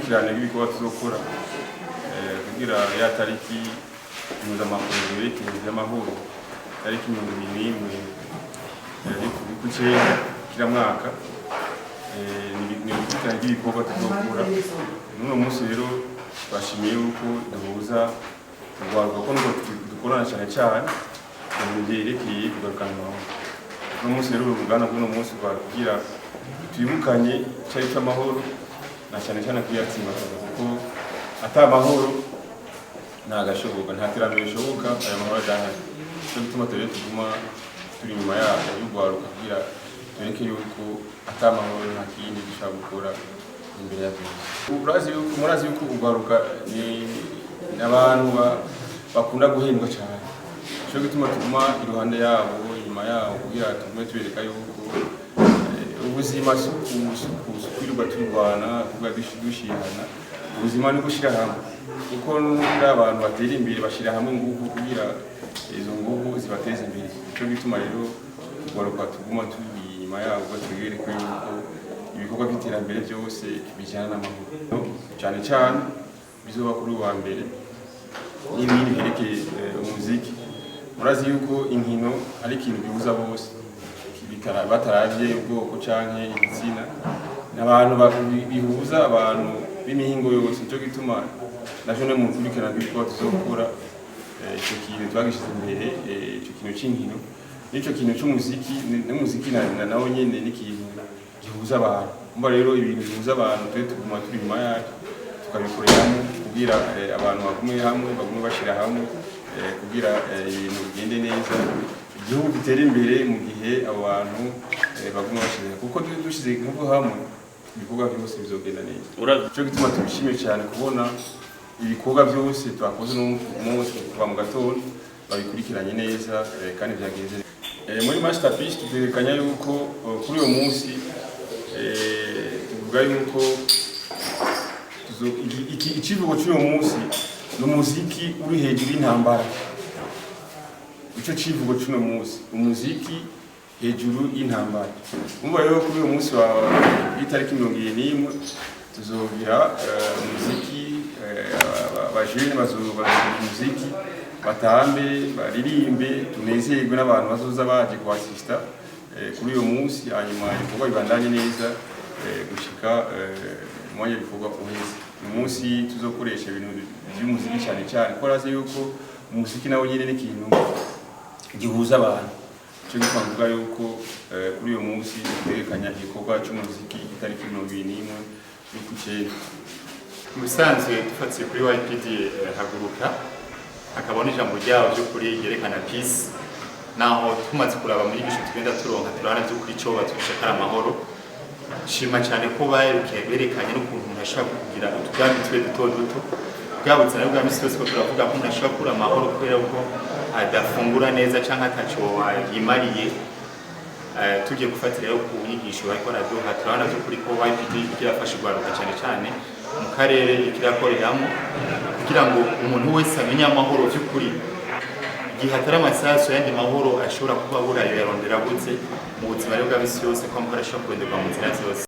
Urukurikirane rw'ibikorwa tuzokora kugira ya tariki mpuzamakungu yerekeye ivy'amahoro, tariki 21 y'ukwicenda kila mwaka, ni urukurikirane rw'ibikorwa tuzokora. N'uno munsi rero twashimiye yuko duhuza urwaruka, ko nubwo dukorana cyane cyane mu bintu vyerekeye kugarukana amahoro. Uno munsi rero, uruganda rw'uno munsi rwari kugira twibukanye icari c'amahoro, na cyane cyane kuyatsimbataza, kuko ata amahoro ntagashoboka, nta terambere rishoboka aya mahoro adahari. Nico gituma rero tuguma turi inyuma yabo y'urwaruka, kugira tureke yuko ata amahoro nta kindi dushobora gukora imbere ya byose. Murazi yuko urwaruka ni abantu bakunda guhendwa cyane. Nico gituma tuguma iruhande yabo, inyuma yabo, kugira tugume tubereka yuko ubuzima si ukwirirwa turwana, kuvuga dushihana. Ubuzima ni gushyira hamwe, kuko n'ubundi abantu batera imbere bashyira hamwe ingufu kugira izo ngufu zibateze imbere. Nico gituma rero urwaruka tuguma turi inyuma yabo, ngo tubereke yuko ibikorwa by'iterambere byose bijyana n'amahoro, cyane cyane bizoba kuri uwa mbere n'ibindi byerekeye umuziki. Murazi yuko inkino ari ikintu gihuza bose, bataravye ubwoko canke igitsina, n'abantu bihuza abantu b'imihingo yose. Nico gituma naco ne mu kurikirana rw'ibikorwa tuzokora, ico kintu twagishize imbere, ico kintu c'inkino n'ico kintu c'umuziki. N'umuziki nawo nyene ni ikintu gihuza abantu. Umva rero, ibintu bihuza abantu twe tuguma turi inyuma yacu, tukabikoreramo kugira abantu bagume hamwe, bagume bashira hamwe, kugira ibintu bigende neza, igihugu gitere imbere, mu gihe abo bantu baguma bashyize, kuko dushize ingufu hamwe ibikorwa byose bizogenda neza. Ico gituma tubishimiye cyane kubona ibikorwa byose twakoze uno munsi kuva mu gatondo babikurikiranye neza, kandi byagenze neza. Muri masterpiece tutegekanya yuko kuri uyo munsi, tuvuga yuko icivugo cy'uyo munsi ni umuziki uri hejuru y'intambara. Ico civugo c'uno munsi, umuziki hejuru y'intambara. Umva rero, kuri uyu munsi wa itariki 21 tuzogira umuziki, abajene bazogira umuziki, batambe, baririmbe, tunezerwe n'abantu bazoza baje kuasista kuri uyu munsi. Hanyuma ibikorwa bibandanye neza gushika umwanya w'ibikorwa uheze. Uyu munsi tuzokoresha ibintu by'umuziki cyane cyane, kuko arazi yuko umuziki nawo nyene ni ikintu gihuza abantu. Cyo gituma mvuga yuko kuri uyu munsi dutegekanya igikorwa cy'umuziki itariki 21 y'ukwicenda. Mu bisanzwe dufatiye kuri YPD Haguruka, hakabona ijambo ryabo by'ukuri ryerekana peace. Naho tumaze kuraba muri nyigisho tugenda turonka, turabona by'ukuri ico batwigisha ko ari amahoro. Shima cyane ko baherukiye berekanye n'ukuntu umuntu ashobora kugira utugambi twe duto duto bwa buzima bwa misi yose, ko turavuga ko umuntu ashobora kubura amahoro kubera ko adafungura neza canke ataco yimariye. Tugiye gufatira rero ku nyigisho bariko baraduha, turabona by'ukuri ko YPD irafasha urwaruka cyane cyane mu karere ikirakoreramo, kugira ngo umuntu wese amenye amahoro by'ukuri. Igihe hatari amasasu, yandi mahoro ashobora kuba abura, ayo yarondera gute mu buzima rero bwa misi yose, ko amahoro ashobora kuronderwa mu nzira zose.